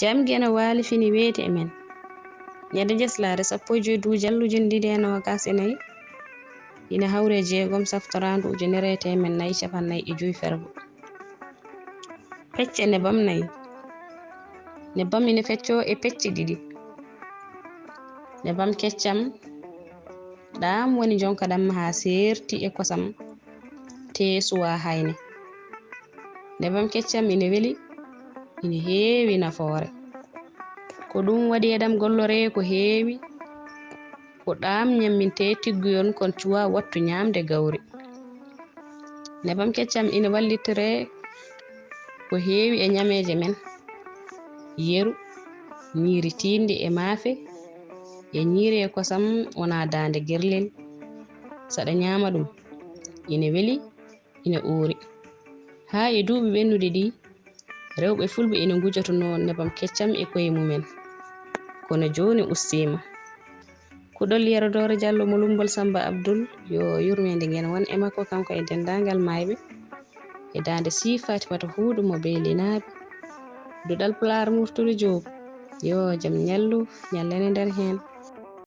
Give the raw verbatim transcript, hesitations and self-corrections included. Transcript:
Jam geno waali fini weeti e men. Ñande jeslaare sappo e joy duujal ujine ɗiɗi e noogas e nayi, ina hawri e jeegom saftoraandu ujunere e teemen nayi capanɗe nayi e joy fergo. Pecce nebam nayi. Nebam ina feccoo e pecce ɗiɗi. Nebam keccam ɗaam woni jonka ɗam haa seerti e kosam tee suwaa hayne. Nebam keccam ina weli, ina heewi nafoore. Ko ɗum waɗi eɗam golloree ko heewi, ko ɗaam ñammintee tigguyon kon cuwaa wattu ñaamde gawri. Nebam keccam ina wallitoree ko heewi e ñameeje men. Yeru, ñiiri tiiɗndi e maafe, e ñiiri e kosam wonaa daande gerlel. Saɗa ñaama ɗum, ina weli, ina uuri. Haa e duuɓi ɓennuɗi ɗi, rewɓe fulɓe ina ngujotonoo nebam keccam e koye mumen. Kono jooni ustiima. Kuɗol Yero Dooro Jallo mo Lummbol Sammba Abdul, yo yurmeende ngen won e makko kanko e denndaangal maayɓe. E daande Sii Faatimata Huuɗo mo Beylinaaɓe. Duɗal Pulaar Murtuɗo Joob, yo jam ñallu, ñallane nder heen.